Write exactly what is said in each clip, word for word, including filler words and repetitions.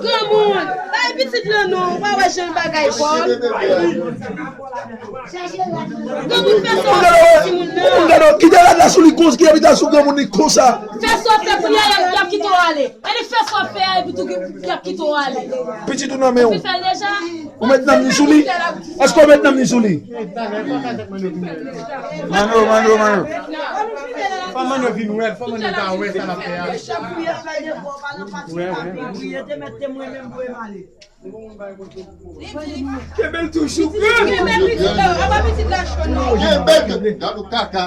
Granmoun, bay pitit lan non, ou pa wè jan bagay fò. Granmoun fè sa w fè timoun nan. Kite rad la sou li konsa, ki abita sou granmoun li konsa. Fè sa w fè kounye a, y ap kite w ale. Ann fè sa w fè a, epi tou y ap kite w ale. Pitit ou nan men w. Ou fè l deja? Ou met nan men sou li? Èske ou met nan men sou li? Mano, mano, mano. Fò mano vin wè, fò mano ta wè sa l ap fè a. Wè, wè. Kenbe l toujou. Kenbe pitit la, apa pitit la cho non. Kenbe, gad ou kaka.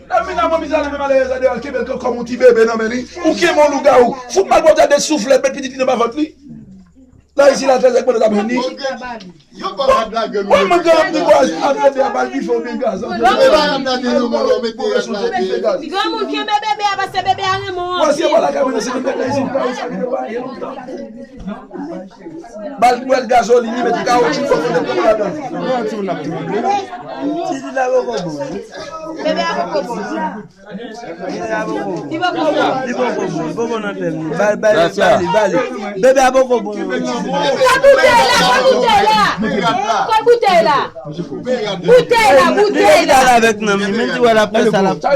Nan men nan mizè la, men malerèz la deyò, kenbe l kòm yon ti bebe nan men li. Ou kenbe yon lougawou. Fout mal pwòpte de souflèt, met pitit li nan ba vant li. La isi la trèz èk mwen t ap jwenn li. Yo ba rad la grann. Mwen mwen grann di kwa ap rete a bal dife oubyen gaz. Yo ba rad la grann yo molo mete rad la. Granmoun kenbe bebe a pase bebe a renmen w anpil. Wè se pa la kamera se mwen la isi la isi la gen pa gen lontan. Bal bwèl gazolin li met kawotchou pou mete pou ladan. Ti di la poko bon. Bebe a poko bon. Li poko bon. Li poko bon. Li poko nan tèt li. Ba li, ba li, ba li, ba li. Bebe a poko bon. Kòl boutèy la, kòl boutèy la. Kòl boutèy la. Boutèy la, boutèy la. Li ale avèk nan men, men di wè l ap fè sa l ap fè.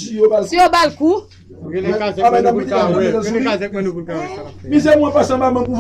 Si yo ba l kou. Rele kazèk mwen nou pou l ka wè. Rele kazèk mwen nou pou l ka wè sa l ap fè. Mizè mwen pase anba men pou